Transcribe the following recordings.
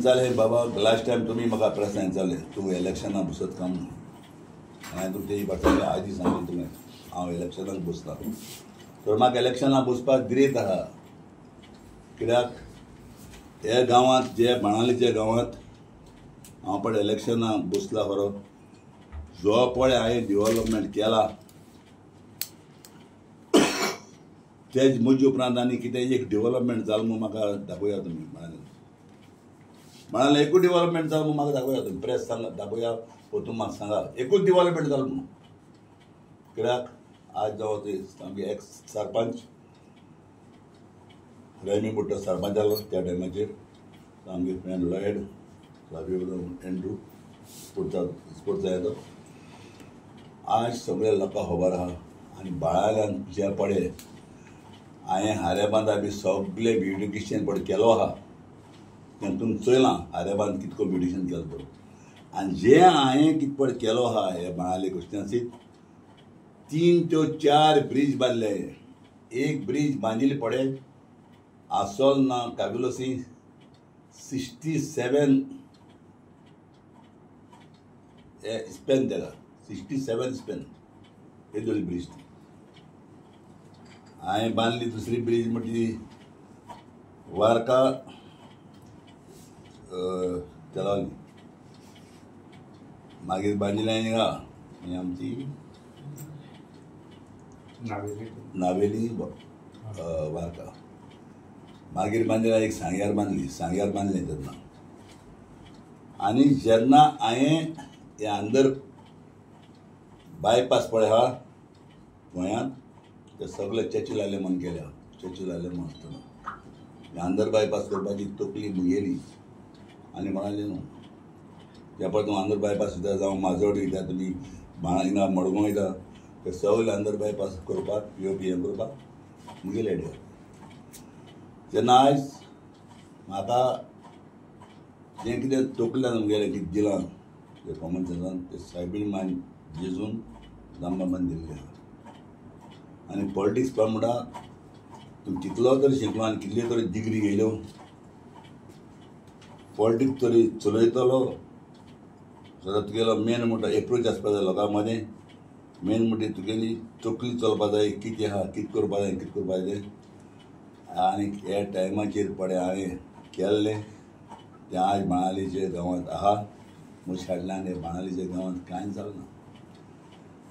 विचारलें बाबा last time तुमी म्हाका प्रस्न विचारले तूं इलेक्शनाक बसत काय म्हणून. हांवें तुमचे ही बाटली आयज सांगली तुवें हांव इलेक्शनाक बसलां तर म्हाका इलेक्शनाक बसपाक गिरेत आहा. कित्याक ह्या गांवांत जे बाणावलेच्या गांवांत हांव पळय इलेक्शनाक बसला खरो जो पळय हांवें डिवलपमेंट केला तेज म्हजे उपरांत आनी कितें एक डिवलपमेंट जालें म्हूण म्हाका दाखोवया तुमी. म्हणाले म्हणाले एकूच डिवलपमेंट जालें म्हूण म्हाका दाखोवया तुमी प्रेस सांगा दाखोवया वो तुमी म्हाका सांगा एकूच डिवलपमेंट जालें म्हूण. कित्याक आज जावं ते आमगे एक्स सरपंच रेमी बुट्टो सरपंच जालो त्या टायमाचेर आमगे फ्रेंड लॉयड फ्लावियो एंड्रू स्पोर्ट्सा येतो. आज सगळे लोकांक खबर आहा आनी बाळाल्यान जे पळय हांवें हारेबांदा बी सगळे ब्युटिशियन पळय केलो आहा तें तुमी चोयलां हारेबांद कितको ब्युटिशियन केलो तो. आनी जे हांवें कितें पळय केलो आहा हे बाणावले कॉन्स्टिट्युएन्सीत 3 ते 4 ब्रीज बांदले. एक ब्रीज बांदिल्ली पळय आसोल ना काबिलोसी 67 स्पेन तेका 67 स्पेन येदोळी ब्रीज ती हांवें बांदली. दुसरी ब्रीज म्हणजे वार्का तेलावली मागीर बांदिल्ली हांगा आमची नावेली वार्का. मागीर बांदिल्ली एक सांग्यार बांदली सांग्यार बांदलें तेन्ना. आनी जेन्ना हांवें हे अंदर बायपास पळय आहा गोंयांत ते सगळे चेची लायले म्हूण केल्या चेची लायले म्हूण आसतना अंदर बायपास करपाची तकली म्हगेली आनी म्हणाले न्हू त्या पळय तूं अंदर बायपास वयता जावं माजोड वयता तुमी हिंगा मडगांव वयता ते सगळे अंदर बायपास करपाक पी ओ पी हें करपाक म्हगेली आयडिया. तेन्ना आयज म्हाका जें कितें तकल्यान म्हगेलें कितें दिलां तें कॉमन सेन्सान ते सायबीण मान जेजून दामबाबान दिल्लें आहा. आनी पॉलिटिक्स पण म्हणटा तूं कितलो तरी शिकलो आनी कितल्यो तरी डिग्री घेयल्यो पॉलिटिक्स तरी चलयतलो जाल्यार तुगेलो मेन म्हणटा एप्रोच आसपा जाय लोकां मदें. मेन म्हणटा तुगेली तकली चलपा जाय कितें आहा कितें करपा जाय कितें करपा जाय. आनी ह्या टायमाचेर पळय हांवें केल्लें तें आज बाणावलेच्या गांवांत आहा. म्हज्या फाटल्यान हे बाणावलेच्या गांवांत कांय जालें ना.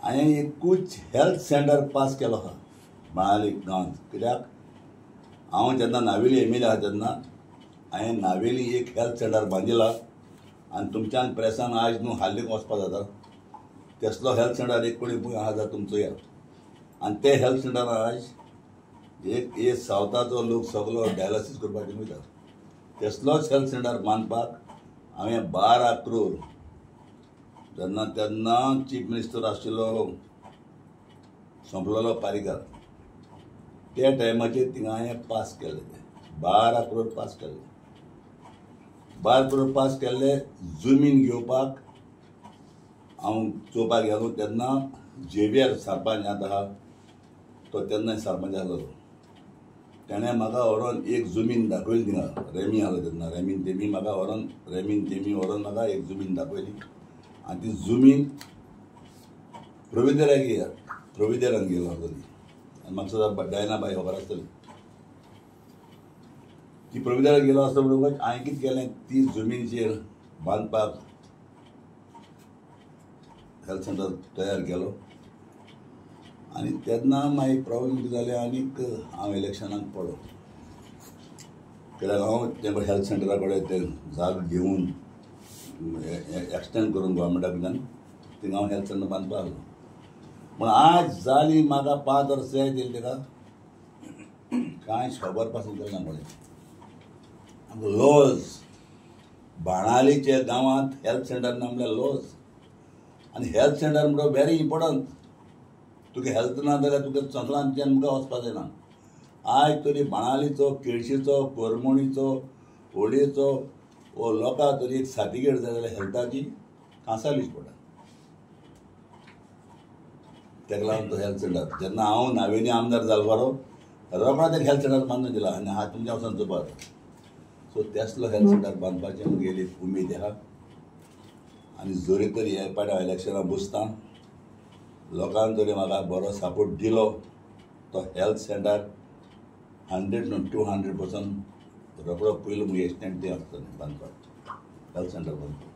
हांवें एकूच हेल्थ सेंटर पास केलो आहा बाणावली गांवांत. कित्याक हांव जेन्ना नावेली एम एल ए आहा तेन्ना हांवें नावेली एक हेल्थ सेंटर बांदिला आनी तुमच्यान प्रेसान आज न्हू हाल्लीक वचपा जाता तेसलो हेल्थ सेंटर एक कोणी खंय आहा जाल्यार तुमचो या. आनी ते हेल्थ सेंटरान आज एक एक सावथाचो लोक सगलो डायलिसीस करपाक वयता. तेसलोच हेल्थ सेंटर बांदपाक हांवें 12 करोड जेन्ना तेन्ना चीफ मिनिस्टर आशिल्लो सोंपलेलो पारीकर त्या टायमाचेर थिंगा हांवें पास केल्ले ते 12 करोड पास केल्ले. 12 करोड पास केल्ले जमीन घेवपाक हांव चोवपाक गेलो तेन्ना जेवियर सरपंच आतां आहा तो तेन्ना सरपंच आसलो. तेणें म्हाका व्हरोन एक जमीन दाखयली थिंगा रेमी आसलो तेन्ना रेमीन तेमी म्हाका व्हरोन रेमीन तेमी व्हरोन म्हाका एक जमीन दाखयली आनी ती जमीन प्रविदेराक गेल्या प्रविदेरान गेलो आसतली आनी म्हाका सुद्दां डायना बाय खबर आसतली. ती प्रविदेराक गेलो आसता म्हणटकच हांवें कितें केलें ती जमीनचेर बांदपाक हेल्थ सेंटर तयार केलो. आनी तेन्ना मागीर प्रॉब्लम कितें जालें आनीक हांव इलेक्शनाक पडलो. कित्याक हांव ते हेल्थ सेंटरा कडेन ते जाग घेवन एक्सटेंड करून गोवोरमेंटा कडल्यान थिंगा हांव हेल्थ सेंटर बांदपाक लागलो. पूण आज जाली म्हाका 5 वर्सां जायत तेका कांय खबर पासून केलें ना पळय. लॉज बाणावलेच्या गांवांत हेल्थ सेंटर ना म्हणल्यार लॉज. आनी हेल्थ सेंटर म्हणटा व्हेरी इम्पोर्टंट. तुका हेल्थ ना जाल्यार तुका चंद्रांतल्यान मुखार वचपा जायना. आज तरी बाणावलीचो केळशीचो करमणीचो होळयेचो वो लोकांक तरी एक सर्टिफिकेट जाय जाल्यार हेल्थाची कांसावलीच पडटा. ताका लागून तो हेल्थ सेंटर जेन्ना हांव नावेली आमदार जालो बरो रोकडो तेका हेल्थ सेंटर बांदून दिला आनी हांव तुमच्या वचून चोवपाक. सो तेसलो हेल्थ सेंटर बांदपाचें म्हगेली उमेद आहा. आनी जरी तरी हे पाट हांव इलेक्शनाक बसता, लोकांक जरी म्हाका बरो सपोर्ट दिलो तो हेल्थ सेंटर 100 न्हू 200% रोकडो पयलो मुगे स्टँड तें आसतलें बांदपाक, हेल्थ सेंटर बांदपाक.